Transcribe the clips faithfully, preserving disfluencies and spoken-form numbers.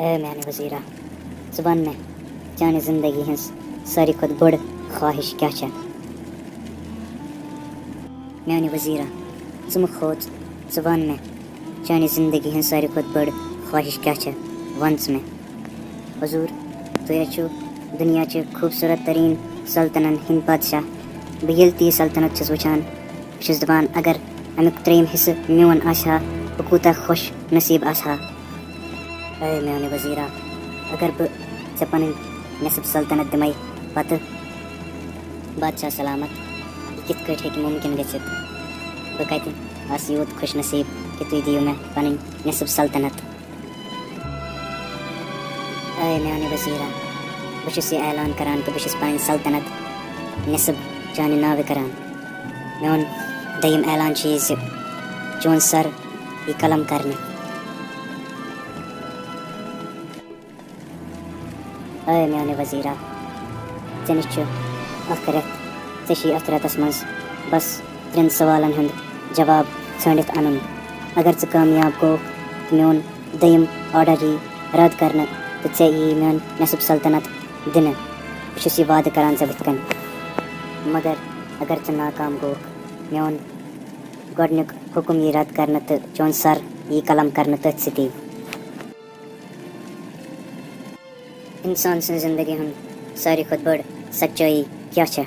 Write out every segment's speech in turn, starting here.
A میانہِ وزیرا، ژٕ وَن مےٚ، چانہِ زندگی ہٕنٛز ساروی کھۄتہٕ بٔڑ خواہش کیٛاہ چھےٚ؟ میانہِ وزیرا، ژٕ مہٕ کھوژ، ژٕ وَن مےٚ، چانہِ زندگی ہٕنٛز ساروی کھۄتہٕ بٔڑ خواہش کیٛاہ چھےٚ؟ وَن ژٕ مےٚ۔ حضور، تُہۍ حظ چھِو دُنیاچہِ خوٗبصوٗرت تریٖن سلطنن ہٕنٛدۍ بادشاہ۔ بہٕ ییٚلہِ تہِ یہِ سلطنت چھُس وٕچھان، بہٕ چھُس دَپان، اگر اَمیُک ترٛیٚیِم حصہٕ میون آسہِ ہا، بہٕ کوٗتاہ خۄش نصیٖب آسہٕ ہا۔ اے میانہِ وزیرا، اگر بہٕ ژےٚ پنٕنۍ نصب سلطنت دِمے، پتہٕ بادشاہ سلامت، یہِ کِتھ کٲٹھۍ ہیٚکہِ مُمکِن گٔژھِتھ؟ بہٕ کتہِ آسہٕ یوٗت خۄش نصیٖب کہِ تُہۍ دِیِو مےٚ پنٕنۍ نصب سلطنت؟ اے میانہِ وزیرا، بہٕ چھُس یہِ اعلان کران کہِ بہٕ چھُس پنٕنۍ سلطنت نصب چانہِ ناوِ کران۔ میون دوٚیِم اعلان چھُ یہِ زِ چون سر یی قلم کرنہٕ۔ اے میانہِ وزیرا، ژےٚ نِش چھُ اکھ رٮ۪تھ، ژےٚ چھُے اتھ رٮ۪تس منٛز بس ترٛٮ۪ن سوالن ہُنٛد جواب ژھٲنٛڈِتھ انُن۔ اگر ژٕ کامیاب گوکھ تہٕ میون دوٚیِم آرڈر یی رد کرنہٕ تہٕ ژےٚ یی میون نصب سلطنت دِنہٕ، بہٕ چھُس یہِ وعدٕ کران ژےٚ بٕتھِ کنہِ۔ مگر اگر ژٕ ناکام گوکھ، میون گۄڈٕنیُک حُکم یی رد کرنہٕ تہٕ چون سر یی قلم کرنہٕ تٔتھۍ سۭتی۔ انسان سٕنٛز زندگی ہُنٛد ساروی کھۄتہٕ بٔڑ سچٲیی کیٛاہ چھےٚ؟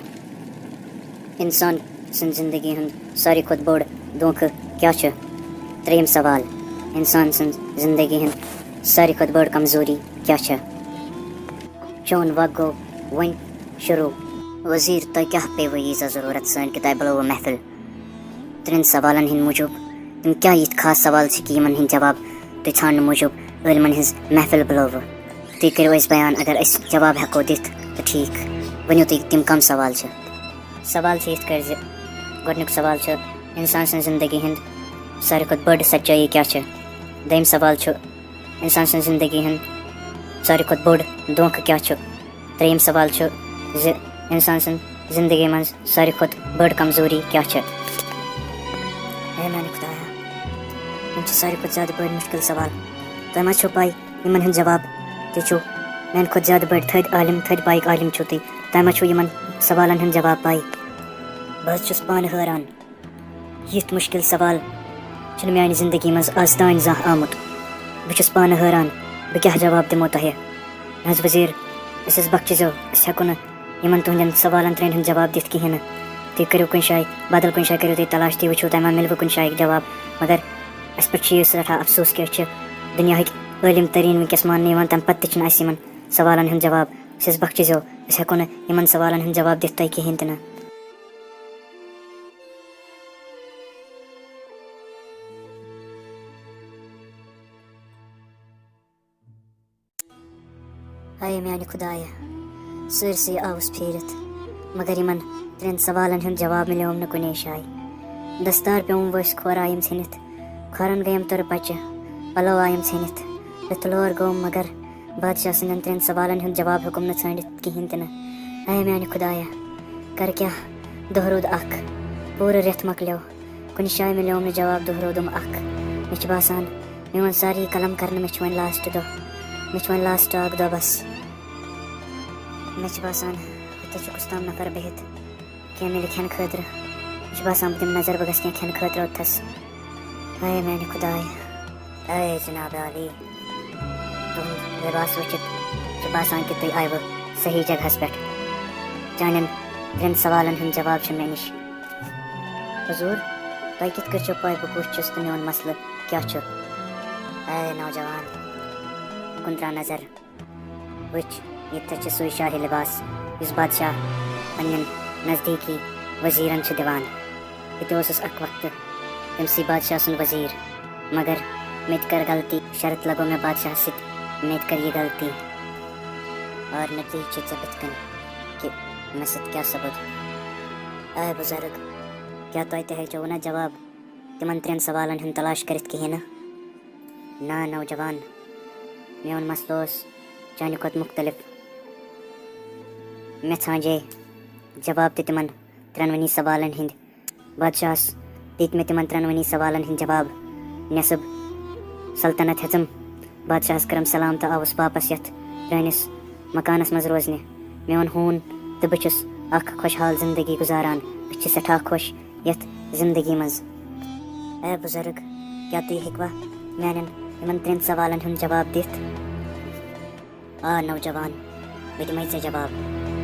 انسان سٕنٛز زندگی ہُنٛد ساروی کھۄتہٕ بوٚڑ دھوکہٕ کیٛاہ چھُ؟ ترٛیٚیِم سوال، انسان سٕنٛز زندگی ہُنٛد ساروی کھۄتہٕ بٔڑ کمزوری کیٛاہ چھےٚ؟ چون وق گوٚو وۄنۍ شروع۔ وزیر، تۄہہِ کیٛاہ پیٚوٕ ییٖژاہ ضروٗرت؟ سٲنۍ کہِ تۄہہِ بُلٲوٕ محفل ترٛٮ۪ن سوالن ہٕنٛدۍ موٗجوٗب۔ تِم کیٛاہ یِتھۍ خاص سوال چھِ کہِ یِمن ہٕنٛدۍ جواب تُہۍ ژھانٛڈنہٕ موٗجوٗب عٲلمن ہٕنٛز محفل بُلٲوٕ؟ تُہۍ کٔرِو اَسہِ بیان، اگر أسۍ جواب ہٮ۪کو دِتھ تہٕ ٹھیٖک۔ ؤنِو تُہۍ، تِم کم سوال چھِ؟ سوال چھِ یِتھ کٲٹھۍ زِ گۄڈٕنیُک سوال چھُ، انسان سٕنٛز زندگی ہُنٛد ساروی کھۄتہٕ بٔڑ سچٲیی کیٛاہ چھِ؟ دوٚیِم سوال چھُ، انسان سٕنٛز زندگی ہُنٛد ساروی کھۄتہٕ بوٚڑ دھوکہٕ کیٛاہ چھُ؟ ترٛیٚیِم سوال چھُ زِ انسان سٕنٛز زندگی منٛز ساروی کھۄتہٕ بٔڑ کمزوری کیٛاہ چھےٚ؟ اے میانہِ خدایا، یِم چھِ ساروی کھۄتہٕ زیادٕ بٔڑۍ مُشکِل سوال۔ تۄہہِ ما چھو پَے یِمن ہُنٛد جواب؟ تُہۍ چھِو میانہِ کھۄتہٕ زیادٕ بٔڑۍ تھٔدۍ عٲلِم، تھٔدۍ بایِک عٲلِم چھِو تُہۍ۔ تۄہہِ ما چھو یِمن سوالن ہُنٛد جواب پَے؟ بہٕ حظ چھُس پانہٕ حٲران۔ یِتھۍ مُشکِل سوال چھِنہٕ میانہِ زندگی منٛز آز تام زانٛہہ آمُت۔ بہٕ چھُس پانہٕ حٲران، بہٕ کیٛاہ جواب دِمو تۄہہِ؟ نہ حظ وزیر، أسۍ حظ بخچہِ زیو، أسۍ ہٮ۪کو نہٕ یِمن تُہنٛدٮ۪ن سوالن ترٛٮ۪ن ہُنٛد جواب دِتھ کِہیٖنۍ نہٕ۔ تُہۍ کٔرِو کُنہِ جایہِ بدل کُنہِ جایہِ کٔرِو تُہۍ تلاش، تُہۍ وٕچھِو تۄہہِ ما مِلوٕ کُنہِ جایہِ جواب۔ مگر اَسہِ پٮ۪ٹھ چھُ یہِ سٮ۪ٹھاہ افسوس کہِ أسۍ چھِ دُنیاہٕکۍ عٲلِم تریٖن وٕنکیٚس ماننہٕ یِوان، تَمہِ پتہٕ تہِ چھِنہٕ اَسہِ یِمن سوالن ہُنٛد جواب۔ أسۍ حظ بخچہِ زیو، أسۍ ہٮ۪کو نہٕ یِمن سوالن ہُنٛد جواب دِتھ تۄہہِ کِہیٖنۍ تہِ نہٕ۔ ہاے میانہِ خدایہ، سٲرسٕے آوُس پھیٖرِتھ، مگر یِمن ترٛٮ۪ن سوالن ہُنٛد جواب مِلیوم نہٕ کُنے جایہِ۔ دستار پیوم ؤسۍ، کھۄر آیِم ژھیٚنِتھ، کھۄرن گٔیم تُرٕ پچہِ، پلو آیِم ژھیٚنِتھ، لِتھٕ لور گوم، مگر بادشاہ سٕنٛدٮ۪ن ترٛٮ۪ن سوالن ہُنٛد جواب ہیوٚکُم نہٕ ژھٲنٛڈِتھ کِہیٖنۍ تہِ نہٕ۔ اے میانہِ خدایہ، کر کیٛاہ؟ دۄہ روٗد اکھ، پوٗرٕ رٮ۪تھ مۄکلیو، کُنہِ جایہِ مِلیوم نہٕ جواب، دۄہ روٗدُم اکھ۔ مےٚ چھُ باسان، میون ساری قلم کرنہٕ، مےٚ چھُ وۄنۍ لاسٹ دۄہ، مےٚ چھُ وۄنۍ لاسٹ اکھ دۄہ بس۔ مےٚ چھُ باسان، ییٚتہِ چھُ کُس تام نفر بِہِتھ، کینٛہہ مِلہِ کھٮ۪نہٕ خٲطرٕ۔ مےٚ چھُ باسان، بہٕ دِمہٕ نظر، بہٕ گژھٕ کینٛہہ کھٮ۪نہٕ خٲطرٕ اوٚتتھس۔ ہاے میانہِ خدایہ، اے جناب عالی، تُہُنٛد لباس وٕچھِتھ چھُ باسان کہِ تُہۍ آیوٕ صحیح جگہس پٮ۪ٹھ۔ چانٮ۪ن ترٛٮ۪ن سوالن ہُنٛد جواب چھُ مےٚ نِش۔ حضور، تۄہہِ کِتھ کٔنۍ چھو پَے بہٕ کُس چھُس تہٕ میون مسلہٕ کیٛاہ چھُ؟ اے نوجوان، کُن ترٛاو نظر۔ وٕچھ، ییٚتہِ چھُ سُے شاہی لباس یُس بادشاہ پننٮ۪ن نزدیٖکی وزیرن چھُ دِوان۔ بہٕ تہِ اوسُس اکھ وقتہٕ تٔمسٕے بادشاہ سُنٛد وزیٖر، مگر مےٚ تہِ کٔر غلطی، شرط لگو مےٚ بادشاہس سۭتۍ، مےٚ تہِ کٔر یہِ غلطی۔ اور نتیٖجہٕ چھُ ژےٚ بٕتھِ کنہِ کہِ مےٚ سۭتۍ کیٛاہ سپُد۔ اے بزرگ، کیٛاہ تۄہہِ تہِ ہیٚچھوٕ نا جواب تِمن ترٛٮ۪ن سوالن ہُنٛد تلاش کٔرِتھ کِہیٖنۍ نہٕ؟ نا نوجوان، میون مسلہٕ اوس چانہِ کھۄتہٕ مُختلف۔ مےٚ ژھانٛجے جواب تہِ تِمن ترٛٮ۪نوٕنی سوالن ہٕنٛدۍ۔ بادشاہس دِتۍ مےٚ تِمن ترٛٮ۪نوٕنی سوالن ہٕنٛدۍ جواب۔ نٮ۪صٕب سلطنت ہیٚژٕم بادشاہس کٔرٕم سلام تہٕ آوُس واپس یتھ پرٲنِس مکانس منٛز روزنہِ۔ میون ہوٗن تہٕ بہٕ چھُس اکھ خۄشحال زندگی گُزاران۔ أسۍ چھِ سٮ۪ٹھاہ خۄش یتھ زندگی منٛز۔ اے بزرگ، کیٛاہ تُہۍ ہیٚکوا میانٮ۪ن یِمن ترٛٮ۪ن سوالن ہُنٛد جواب دِتھ؟ آ نوجوان، بہٕ دِمے ژےٚ جواب،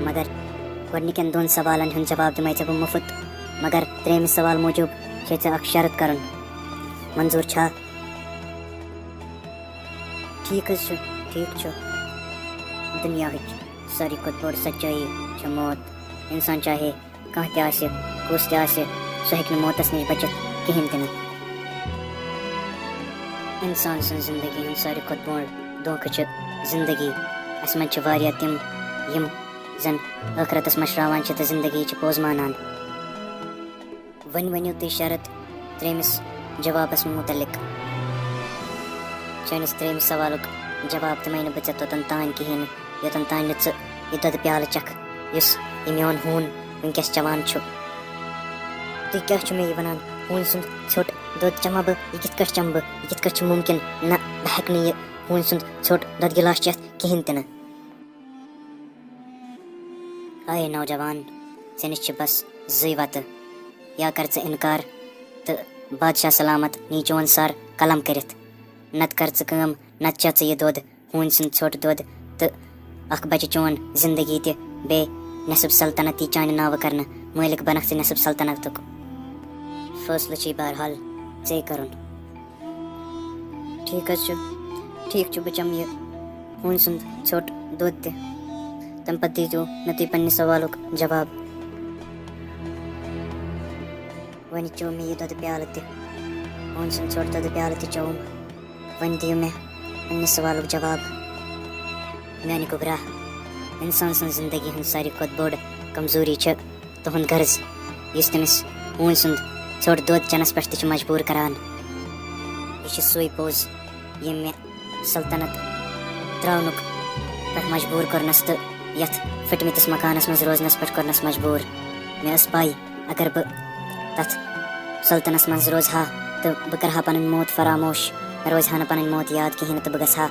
مگر گۄڈٕنِکٮ۪ن دۄن سوالن ہُنٛد جواب دِمے ژےٚ بہٕ مُفت، مگر ترٛیٚیِمہِ سوال موٗجوٗب چھے ژےٚ اکھ شرط کرُن۔ منظوٗر چھا؟ ٹھیٖک حظ چھُ، ٹھیٖک چھُ۔ دُنیاہٕچ ساروی کھۄتہٕ بٔڑ سچٲیی چھِ موت۔ اِنسان چاہے کانٛہہ تہِ آسہِ، کُس تہِ آسہِ، سُہ ہیٚکہِ نہٕ موتَس نِش بٔچِتھ کِہیٖنۍ تہِ نہٕ۔ اِنسان سٕنٛز زِندگی ہُنٛد ساروی کھۄتہٕ بوٚڑ دھوکہٕ چھِ زِندگی۔ اَسہِ منٛز چھِ واریاہ تِم، یِم زَن ٲخرَتَس مٔشراوان چھِ تہٕ زِندگی چھِ پوٚز مانان۔ وۄنۍ ؤنِو تُہۍ شرط ترٛیٚیِمِس جوابَس مُتعلِق۔ چٲنِس ترٛیٚیِمِس سوالُک جواب دِمَے نہٕ بہٕ ژےٚ توٚتَن تام کِہیٖنۍ نہٕ، یوٚتَن تام نہٕ ژٕ یہِ دۄدٕ پیالہٕ چَکھ، یُس یہِ میون ہوٗن وٕنکیٚس چٮ۪وان چھُ۔ تُہۍ کیٛاہ چھُ مےٚ یہِ وَنان؟ ہوٗنۍ سُنٛد ژھیوٚٹ دۄد چَمہٕ بہٕ؟ یہِ کِتھ کٲٹھۍ چَمہٕ بہٕ؟ یہِ کِتھ کٲٹھۍ چھُ مُمکِن؟ نہ، بہٕ ہٮ۪کہٕ نہٕ یہِ ہوٗنۍ سُنٛد ژھیوٚٹ دۄدٕ گِلاس چٮ۪تھ کِہیٖنۍ تہِ نہٕ۔ اے نوجوان، ژےٚ نِش چھِ بس زٕے وتہٕ، یا کر ژٕ انکار تہٕ بادشاہ سلامت نی چون سر قلم کٔرِتھ، نتہٕ کر ژٕ کٲم، نتہٕ چےٚ ژٕ یہِ دۄد، ہوٗنۍ سُنٛد ژھوٚٹ دۄد، تہٕ اکھ بچہِ چون زندگی تہِ، بیٚیہِ نصف سلطنت یی چانہِ ناوٕ کرنہٕ، مٲلِک بنکھ ژٕ نصف سلطنتُک۔ فٲصلہٕ چھُے بہرحال ژےٚ کرُن۔ ٹھیٖک حظ چھُ، ٹھیٖک چھُ، بہٕ چَمہٕ یہِ ہوٗنۍ سُنٛد ژھیوٚٹ دۄد تہِ۔ تَمہِ پَتہٕ دیٖزیو مےٚ تُہۍ پنٛنہِ سوالُک جواب۔ وۄنۍ چیوٚو مےٚ یہِ دۄدٕ پیالہٕ تہِ، ہوٗنۍ سُنٛد ژھیوٚٹ دۄدٕ پیالہٕ تہِ چیوٚوُم۔ وۄنۍ دِیِو مےٚ پنٛنہِ سوالُک جواب۔ میٛانہِ گوٚبرا، اِنسان سٕنٛز زِندگی ہٕنٛز ساروی کھۄتہٕ بٔڑ کمزوٗری چھِ تُہُنٛد غرض، یُس تٔمِس ہوٗنۍ سُنٛد ژھیوٚٹ دۄد چٮ۪نَس پٮ۪ٹھ تہِ چھُ مجبوٗر کران۔ یہِ چھُ سُے پوٚز، ییٚمۍ مےٚ سلطنت ترٛاونُک پٮ۪ٹھ مجبوٗر کوٚرنَس تہٕ یَتھ پھٕٹمٕتِس مکانَس منٛز روزنَس پٮ۪ٹھ کوٚرنَس مجبوٗر۔ مےٚ ٲس پَے، اگر بہٕ تَتھ سلطنتَس منٛز روزٕ ہا تہٕ بہٕ کَرٕ ہا پَنٕنۍ موت فراموش، مےٚ روزِ ہا نہٕ پَنٕنۍ موت یاد کِہیٖنۍ نہٕ تہٕ بہٕ گژھٕ ہا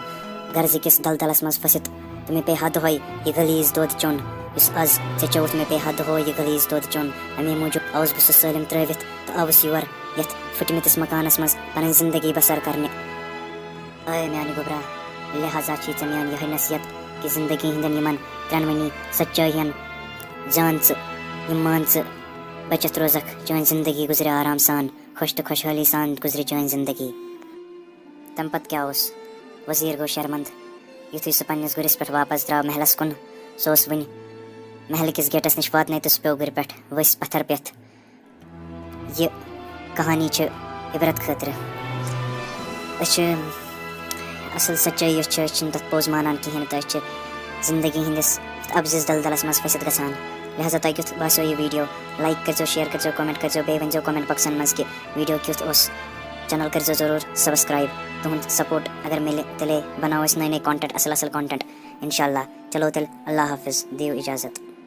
غرضہٕ کِس دلدلَس منٛز پھٔسِتھ۔ تہٕ مےٚ پیٚیہِ ہا دۄہے یہِ غلیظ دۄد چیوٚن، یُس آز ژےٚ چیوٚوُتھ، مےٚ پیٚیہِ ہا دۄہے یہِ غلیظ دۄد چیوٚن۔ اَمے موٗجوٗب آوُس بہٕ سُہ سٲلِم ترٛٲوِتھ تہٕ آوُس یور، یَتھ پھٕٹمٕتِس مکانَس منٛز پَنٕنۍ زِندگی بسر کرنہِ۔ اے میٛانہِ گوٚبرا، لہذا چھِی ژےٚ میٛٲنۍ یِہے نصیحت کہِ زِندگی ہٕنٛدٮ۪ن یِمَن ترٛٮ۪نوٕنی سچٲیِین زان ژٕ، یِم مان ژٕ بٔچِتھ روزکھ، چٲنۍ زِندگی گُزرِ آرام سان، خۄش تہٕ خۄشحٲلی سان گُزرِ چٲنۍ زِندگی۔ تَمہِ پَتہٕ کیٛاہ اوس؟ وزیٖر گوٚو شرمنٛد۔ یُتھُے سُہ پنٛنِس گُرِس پٮ۪ٹھ واپس درٛاو محلَس کُن، سُہ اوس وٕنہِ محلہٕ کِس گیٹَس نِش واتنَے تہٕ سُہ پیوٚو گُرِ پٮ۪ٹھ ؤسۍ پَتھر پٮ۪تھ۔ یہِ کہانی چھِ عبرت خٲطرٕ۔ أسۍ چھِ اَصٕل سچٲیی یۄس چھِ، أسۍ چھِنہٕ تَتھ پوٚز مانان کِہیٖنۍ تہٕ أسۍ چھِ زِندگی ہِنٛدِس یَتھ اَپزِس دلدلَس منٛز پھٔسِتھ گژھان۔ لہذا تۄہہِ کیُتھ باسیو یہِ video؟ Like کٔرۍزیو، share کٔرۍزیو، comment کٔرۍزیو، بیٚیہِ ؤنۍزیو comment boxن منٛز کہِ video کیُتھ اوس۔ Channel کٔرۍزیو ضروٗر subscribe۔ تُہُنٛد support اگر مِلہِ، تیٚلے بناوو أسۍ نٔے نٔے content، اَصٕل اَصٕل content، اِنشاء اللہ۔ چلو تیٚلہِ، اللہ حافظ، دِیِو اِجازت۔